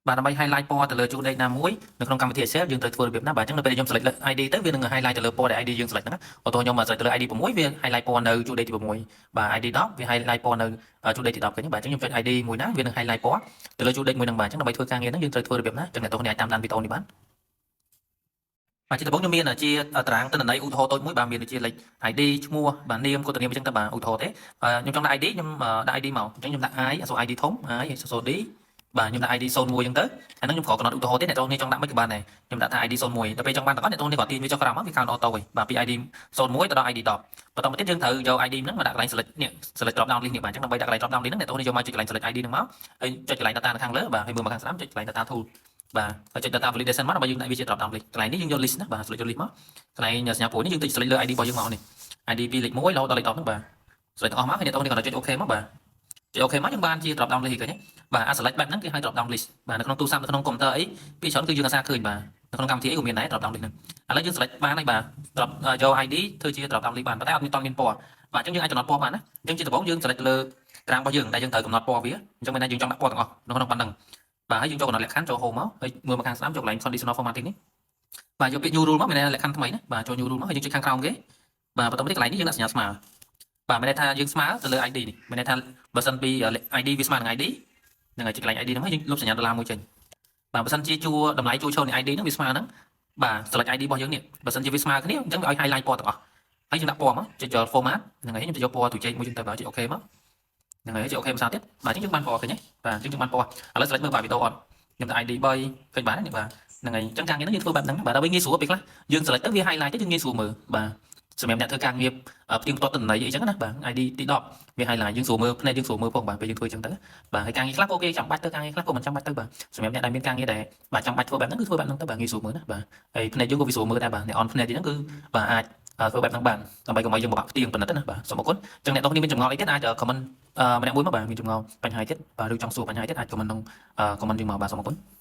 បាទដើម្បី highlight ពណ៌ទៅលើជួរដេកណាមួយនៅក្នុងកម្មវិធី Excel យើងត្រូវធ្វើរបៀបណាបាទអញ្ចឹងនៅពេលខ្ញុំ select លើ ID ទៅវានឹង highlight ទៅលើពណ៌ដែល ID យើង select ហ្នឹងឧទាហរណ៍ខ្ញុំ select ទៅលើ ID 6វា highlight ពណ៌នៅជួរដេកទី6បាទ ID 10វា highlight ពណ៌នៅជួរដេកទី10ឃើញបាទអញ្ចឹងខ្ញុំចុច ID មួយណាវានឹង highlight ពណ៌ទៅលើជួរដេកមួយហ្នឹងបាទអញ្ចឹងដើម្បីធ្វើការងារហ្នឹងយើងត្រូវធ្វើរបៀបណាអញ្ចឹងអ្នកទាំងគ្នាអាចតាមដានវីដេអូនេះបានបាទជាដំបូងខ្ញុំមានជាតារាងទិន្នន័យឧទាហរណ៍តូចមួយបាទមានដូចជាលេខ ID ឈ្មោះបាទនាមគោត្តនាមអញ្ចឹងទៅបាទឧទាហរណ៍ទេខ្ញុំចង់ដាក់ ID ខ្ញុំដាក់ ID មកអញ្ចឹងខ្ញុំដាក់ I អក្សរ ID ធំ I អក្សរ D បាទខ្ញុំដាក់ ID 01អញ្ចឹងទៅអាហ្នឹងខ្ញុំគ្រាន់កំណត់ឧទាហរណ៍ទេអ្នកទាំងនេះចង់ដាក់មិនក៏បានដែរខ្ញុំដាក់ថា ID 01ដល់ពេលចង់បានទាំងអស់អ្នកទាំងនេះគាត់ទាញវាចុះក្រោមមកវា count auto វិញបាទពី ID 01ទៅដល់ ID 10បន្តមកទៀតយើងត្រូវយក ID ហ្នឹងមកដាក់កន្លែង select នេះ select drop down list នេះបាទអញ្ចឹងដើម្បីដាក់កន្លែង drop down list ហ្នឹងអ្នកទាំងនេះយកមកចុចកន្លែង select ID ហ្នឹងមកហើយចុចកន្លែង data នៅខាងលើបាទហើយមើលមកខាងស្ដាំចុចកន្លែង data tool បាទហើយចុច data validation មកដើម្បីយើងដាក់វាជា drop down list កន្លែងនេះយើងយក list ណាបាទ select យក list មកកន្លែងសញ្ញាព្រួយនេះយើងតិច select លើ ID របស់យើងមកនេះ ID ពីលេខ1រហូតដល់លេខ10ហ្នឹងបាទ select ទាំងអស់មកហើយអ្នកទាំងនេះគាត់ចុច OK មកបាទចុច OK មកយើងបានជា drop down list ឃើញទេបាទអា select បែបហ្នឹងគេហៅ drop down list បាទនៅក្នុងទូរស័ព្ទនៅក្នុងកុំព្យូទ័រអីពីច្រើនគឺយើងអាសាឃើញបាទនៅក្នុងកម្មវិធីអីក៏មានដែរ drop down list ហ្នឹងឥឡូវយើង select បានហើយបាទ drop យក ID ធ្វើជា drop down list បានប៉ុន្តែអត់មានតមានពណ៌បាទអញ្ចឹងយើងអាចកំណត់ពណ៌បានណាអញ្ចឹងជាដំបូងយើង select លើត្រាងរបស់យើងដែលយើងត្រូវកំណត់ពណ៌វាអញ្ចឹងមានន័យយើងចង់ដាក់ពណ៌ទាំងអស់នៅក្នុងប៉ុណ្ណឹងបាទហើយយើងចូលកំណត់លក្ខខណ្ឌចូល home មកហើយមើលមកខាងស្ដាំចូលកន្លែង conditional formatting នេះបាទយកពាក្យ new rule មកមានន័យលក្ខខណ្ឌថ្មីណាបាទចូល new rule មកហើយយើងចុចខាងក្រោមគេបាទបន្តមកនេះកន្លែងនេះយើងដាក់សញ្ញាស្មើបាទមានន័យថាយើងស្មើទៅលើ ID នេះមានន័យថាបើសិនពី ID វាស្មើនឹង ID ហ្នឹងហើយចុចកន្លែង ID ហ្នឹងហើយយើងលុបសញ្ញាដុល្លារមួយចេញបាទបើសិនជាជួរតម្លៃជួរឈរនៃ ID ហ្នឹងវាស្មើហ្នឹងបាទ select ID របស់យើងនេះបើសិនជាវាស្មើគ្នាអញ្ចឹងវាឲ្យ highlight ពណ៌ទាំងអស់ហើយយើងដាក់ពណ៌មកចុចយក format ហ្នឹងហើយខ្ញុំចុចយកពណ៌ទូជែកមួយចឹងទៅបាទចុច OK មកហ្នឹងហើយចុច OK ភាសាទៀតបាទអញ្ចឹងយើងបានពណ៌ឃើញទេបាទអញ្ចឹងយើងបានពណ៌ឥឡូវ select មើលបាទវីដេអូអត់ខ្ញុំដាក់ ID 3ឃើញបាទនេះបាទហ្នឹងហើយអញ្ចឹងការងារហ្នឹងយើងធ្វើបែបហ្នឹងបាទដើម្បីងាយស្រួលពេលខ្លះយើង select ទៅវា highlight ទៅយើងងាយស្រួលមើលបាទសម្រាប់អ្នកធ្វើការងារផ្ទៀងផ្ទាត់ទិន្នន័យអីចឹងណាបាទ ID ទី10វា highlight យើងស្រួលមើលភ្នែកយើងស្រួលមើលផងបាទពេលយើងធ្វើចឹងទៅបាទហើយការងារខ្លះក៏គេចាំបាច់ទៅការងារខ្លះក៏មិនចាំបាច់ទៅបាទសម្រាប់អ្នកដែលមានការងារដែលបាទចាំបាច់ធ្វើបែបហ្នឹងគឺធ្វើបែបហ្នឹងទៅបាទងាយស្រួលមើលណាបាទហើយភ្នែកយើងក៏វាស្រួលមើលដែរបាទអ្នកអនភ្នែកទីហ្នឹងគឺបាទអាចធ្វើបែបហ្នឹងបានដើម្បីកុំឲ្យយើងពិបាកផ្ទៀងពិនិត្យណាបាទសូមអរគុណចឹងអ្នកទាំងគ្នាមានចម្ងល់អីទៀតអាច comment ម្នាក់មួយមកបាទមានចម្ងល់បញ្ហាទៀតបាទឬចង់សួរបញ្ហាទៀតអាច comment ក្នុង comment យើងមកបាទសូមអរគុណ។